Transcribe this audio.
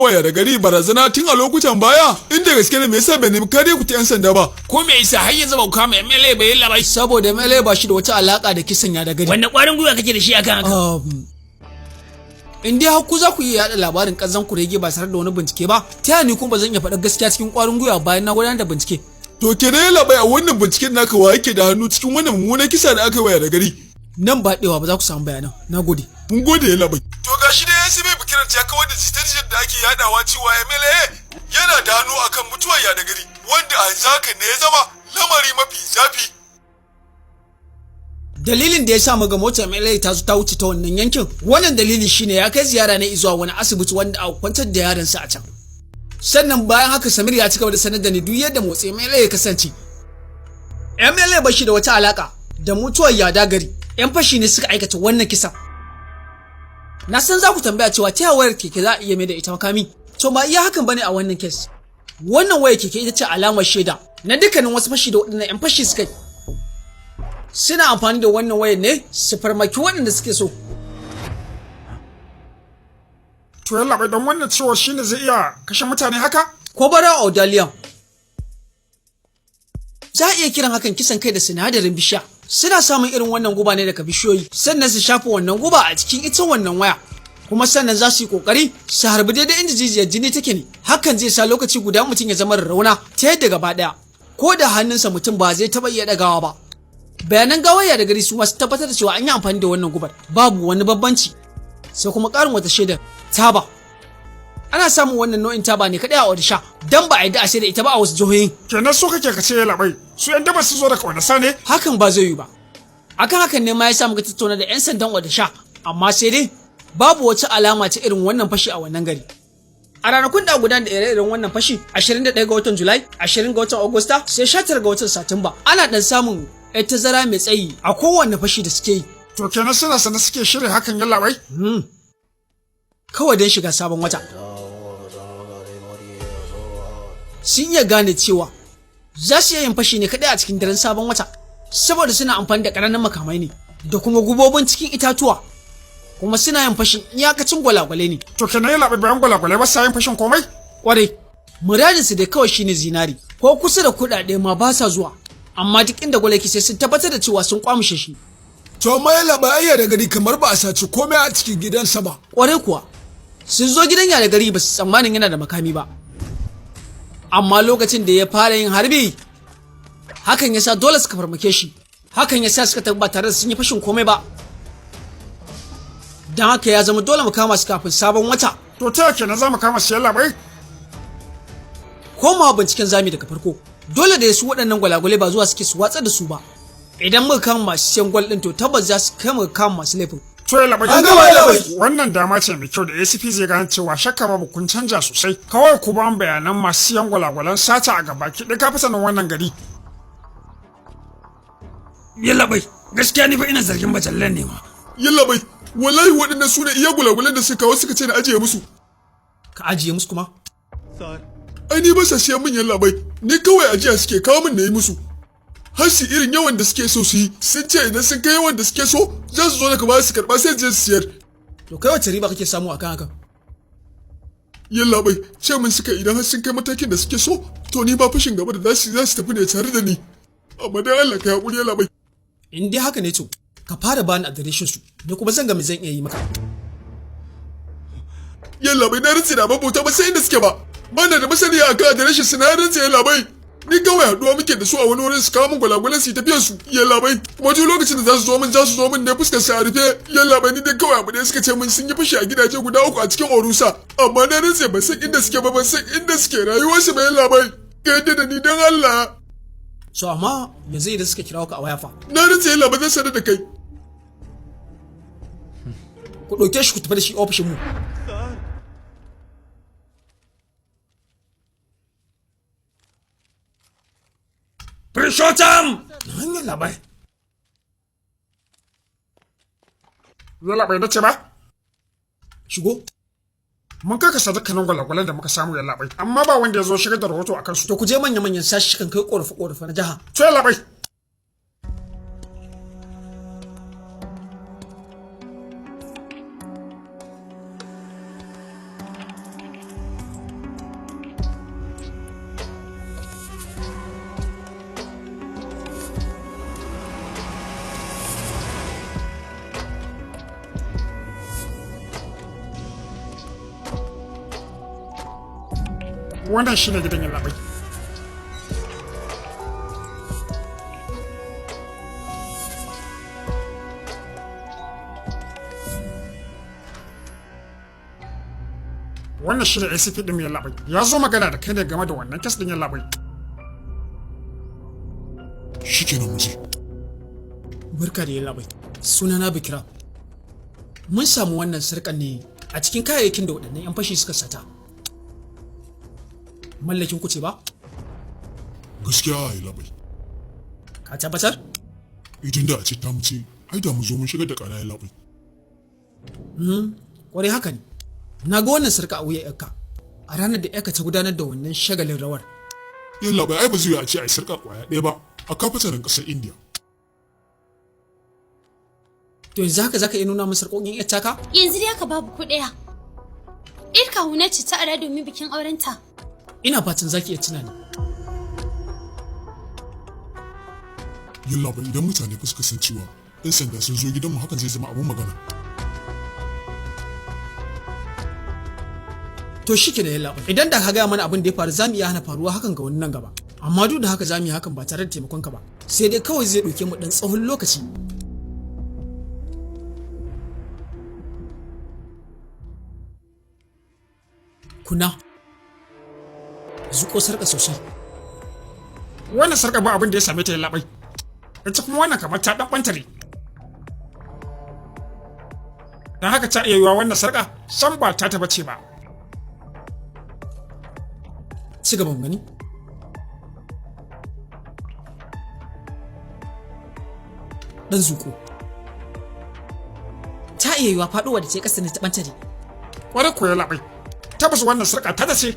Waya da gari barazana tun a lokutan baya, inda gaske ne me yasa bai nemi kariya ku ta yan sanda ba? Ko me yasa har yanzu ba ku kama MLA ba, yalla bai? Saboda MLA ba shi da wata alaka da kisan ya da gari. Wanne ƙwarin gwiwa kake da shi akan haka? In dai har ku za ku iya yaɗa labarin ƙanzan kurege ba tare da wani bincike ba, ta yaya ni kuma ba zan iya faɗa gaskiya cikin ƙwarin gwiwa bayan na gudanar da bincike? To kenan yalla bai, a wannan binciken naka wa yake da hannu cikin wannan mummunan kisa da aka yi wa da gari? Nan ba ɗewa ba za ku samu bayanan. Na gode. Mun gode yalla bai. To gashi dai ACP Bikiran ya kawar da jita-jitar da ake yadawa cewa MLA yana da hannu akan mutuwar ya da gari, wanda a yanzu haka ne ya zama lamari mafi zafi. Dalilin da ya sa muga motar MLA ta zo ta wuce ta wannan yankin, wannan dalili shine ya kai ziyara ne zuwa wani asibiti wanda a kwantar da yaransa a can. Sannan bayan haka Samir ya ci gaba da sanar da ni duk yadda motsin MLA ya kasance. MLA ba shi da wata alaka da mutuwar yada gari, yan fashi ne suka aikata wannan kisan. Na san za ku tambaya cewa ta wayar keke za a iya mai da ita makami. To ba iya hakan bane a wannan kes. Wannan wayar keke ita ce alamar shaida na dukkanin wasu fashi da waɗannan yan fashi suka yi. Suna amfani da wannan wayar ne su farmaki waɗanda suke so. To yalla bai, don wannan ciwo shine zai iya kashe mutane haka? Ko bara Audalium. Za a iya kiran hakan kisan kai da sinadarin bishiya. Suna samun irin wannan guba ne daga bishiyoyi, sannan su shafa wannan guba a cikin ita wannan waya. Kuma sannan za su yi kokari su harbi daidai inda jijiyar jini take ne. Hakan zai sa lokaci guda mutum ya zama rauna ta yadda gaba ɗaya. Ko da hannunsa mutum ba zai taɓa iya ɗagawa ba. Bayanan gawaya da gari su masu tabbatar da cewa an yi amfani da wannan gubar, babu wani bambanci. Sai kuma ƙarin wata shaidar, taba. Ana samun wannan nau'in taba ne kaɗai a Odisha, dan ba a yadda a sai da ita ba a wasu jihohin. Kenan so kake ka ce yalla bai, su yan daba su zo daga Odisha ne? Hakan ba zai yi ba. Akan hakan ne ma ya sa muka tattauna da 'yan sandan Odisha, amma sai dai babu wata alama ta irin wannan fashi a wannan gari. A ranakun da gudanar da ire-iren wannan fashi, 21 ga watan Julai, 20 ga watan Agusta, sai 19 ga watan Satumba, ana dan samun 'yar tazara mai tsayi a kowanne fashi da suke yi. To kenan suna sane suke shirya hakan yalla bai? Kawai don shiga sabon wata. Sun iya gane cewa za su iya yin fashi ne kaɗai a cikin daren sabon wata, saboda suna amfani da ƙananan makamai ne da kuma gubobin cikin itatuwa, kuma suna yin fashin iyakacin gwalagwale ne. To kenan yalla bai, bayan gwalagwale ba sa yin fashin komai? Kwarai, muradinsu da kawai shine zinari, ko kusa da kuɗaɗe ma ba sa zuwa, amma duk inda gwal yake sai sun tabbatar da cewa sun kwamushe shi. To amma yalla bai, ayya da gari kamar ba a saci komai a cikin gidansa ba. Kwarai kuwa, sun zo gidan yada gari ba su tsammanin yana da makami ba. Amma lokacin da ya fara yin harbi, hakan ya sa dole suka farmake shi. Hakan ya sa suka tabbata da sun yi fashin komai ba. Don haka ya zama dole mu kama su kafin sabon wata. To ta yaya kenan za mu kama su yalla bai? Komawa binciken zami daga farko. Dole da su waɗannan gwalagwale ba zuwa suke su watsar da su ba. Idan muka kama masu siyan gwal ɗin, to tabbas za su kai mu kama masu laifin. To yalla bai. An gama yalla bai. Wannan dama ce mai kyau da ACP zai gane cewa shakka babu kun canja sosai. Kawai ku ba mu bayanan masu siyan gwalagwalan sata a gabaki ɗaya ka fi sanin wannan gari. Yalla bai, gaskiya ni fa ina zargin bajallan ne ma. Yalla bai, wallahi waɗannan su ne iya gulagulan da suka kawo suka ce na ajiye musu. Ka ajiye musu kuma? Ai ni ba sa siyan min yalla bai, ni kawai ajiya suke kawo min na yi musu. Har su irin yawan da suke so su yi, sun ce idan sun kai yawan da suke so, za su zo daga baya su karɓa sai su je su siyar. To kai wace riba kake samu akan hakan? Yalla bai, ce min suka idan har sun kai matakin da suke so, to ni ba fashin gaba da za su tafi ne tare da ni. Amma dai Allah ka haƙuri yalla bai. In dai haka ne to, ka fara bani adireshin su, ni kuma zan ga me zan iya yi maka. Yalla bai, na rantse da mabauta ba sai inda suke ba. Bana da masaniya akan adireshin su, na rantse yalla bai. Ni kawai haɗuwa muke da su a wani wurin su kawo min gwalagwalan su yi tafiyar su yalla bai. Kuma duk lokacin da za su zo min, za su zo min ne fuskar su a rufe yalla bai. Ni dai kawai abu ne suka ce min sun yi fashi a gidaje guda 3 a cikin Orusa, amma na rantse ban san inda suke ba, ban san inda suke rayuwar su ba yalla bai. Ka yadda da ni don Allah. So amma yanzu idan suka kira ka a waya fa? Na rantse yalla bai, zan sanar da kai. Ku ɗauke shi ku tafi da shi ofishin mu. Prishotam! Yalla bai. Yalla bai nace ba? Shigo. Mun kai kasa dukkanin gwalagwalan da muka samu yalla bai, amma ba wanda ya zo shigar da rahoto akan su. To ku je manya-manyan sashi kan kai ƙorafe-ƙorafe na jiha. To yalla bai. Wannan shine gidan yallaɓai. Wannan shine ACP din yallaɓai. Ya zo magana da kai ne game da wannan kes din yallaɓai. Shikenan mu je. Barka da yallaɓai. Sunana Bikram. Mun samu wannan sarƙar ne a cikin kayayyakin da waɗannan 'yan fashi suka sata. Mallakin ku ce ba? Gaskiya yallaɓai. Ka tabbatar? Idan da a ce ta mu ce, ai da mu zo mun shigar da ƙara yallaɓai. Kwarai haka ne. Na ga wannan sarƙa a wuyan 'yarka a ranar da 'yarka ta gudanar da wannan shagalin rawar. Yallaɓai ai ba zai yi a ce ai sarƙa ƙwaya ɗaya ba a kafatarin ƙasar Indiya. To yanzu haka zaka iya nuna min sarƙoƙin 'yar taka? Yanzu dai haka babu ko ɗaya. Yar kawuna ce ta ara domin bikin aurenta. Ina fatan zaki iya tuna ni. Yallaɓai idan mutane fa suka san cewa 'yan sanda sun zo gidanmu hakan zai zama abun magana. To shi ke da yallaɓai. Idan da ka gaya mana abin da ya faru za mu iya hana faruwa hakan ga wani nan gaba. Amma duk da haka za mu yi hakan ba tare da taimakon ka ba. Sai dai kawai zai ɗauke mu ɗan tsawon lokaci. Kuna. Zuƙo sarƙa sosai. Wannan sarƙa ba abin da ya same ta yallaɓai. Ita kuma wannan kamar ta ɗan ɓantare. Don haka ta iya yiwuwa wannan sarƙa san ba ta ta bace ba. Ci gaban gani. Ɗan zuƙo. Ta iya yiwa faɗuwa da ce ƙasa ne ta ɓantare. Kwarai ko yallaɓai. Tabbas wannan sarƙa ta ce.